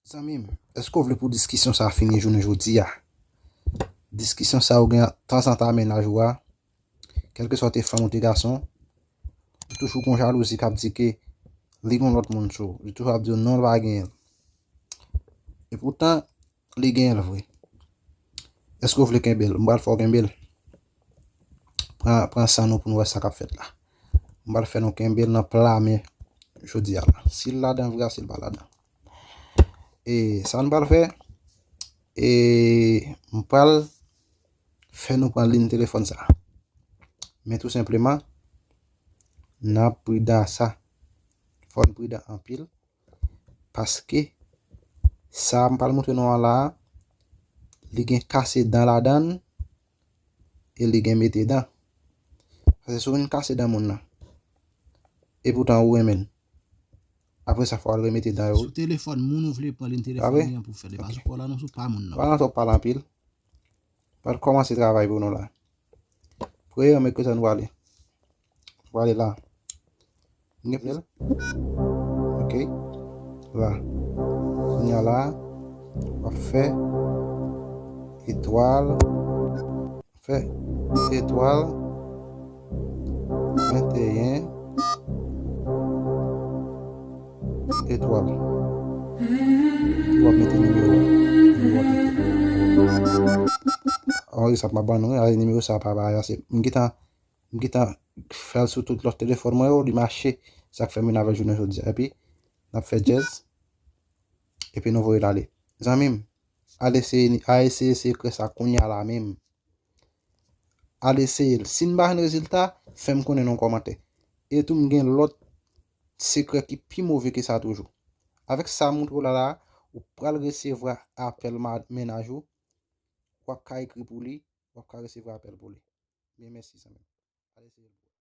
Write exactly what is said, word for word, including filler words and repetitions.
Zanmi m, èske w vle pou diskisyon sa a fini jounen jodi a? Diskisyon sa a ou gen tanzantan a mennaj ou a, kèlkeswa w te fanm ou te gason, li toujou gon jalouzi k ap di ke li gon lòt moun sou ou. Li toujou ap di w non, l pa genyen l. Epoutan, li genyen l vre. Èske w vle kenbe l? M pral fè w kenbe l. Pran, pran san nou pou nou wè sa k ap fèt la. M pral fè nou kenbe l nan pla men jodi a la. Si l ladan vre, si l pa ladan. E sa n pral fè, e m pral fè nou pran liy telefòn sa. Men tou senpleman, n ap pridan a sa. Fò n pridan anpil. Paske sa m pral montre nou an la a, li gen kase dan ladan l e li gen mete dan. Paske si w vin kase dan moun nan, epoutan ou renmen l, apre sa fò w al remete dan yo. Sou telefòn moun ou vle pran liy telefòn li an pou fè li, paske w la non sou pa moun nan. Pa nan twòp pale anpil. Pral kòmanse travay pou nou la. Premye mèkredi sa nou prale. Nou prale la. Nou gen fè l. Ok. La. Kounye a la, w ap fè etwal. Fè etwal venteyen etwal. Epi w ap mete nimewo a. Nimewo w ap mete. Anrejistre m ap ban nou, wi, nimewo sa pa bagay ase. M gentan, m gentan fè l sou tout lòt telefòn mwen yo, li mache. Sa k fè m vin avè l jounen jodi a. Epi, n ap fè djèz. Epi nou voye l ale. Zanmi m, al eseye, al eseye sekrè sa kounye a la menm. Al eseye l. Si n pa jwenn rezilta, fè m konnen nan yon kòmantè. E tou m gen lòt sekrè ki pi move ke sa toujou. Avèk sa m montre w la la, ou pral resevwa apèl ma-, mennaj ou, w ap ka ekri pou li, w ap ka resevwa apèl pou li. Byen, mèsi, zanmi m. Al eseye l pou wè.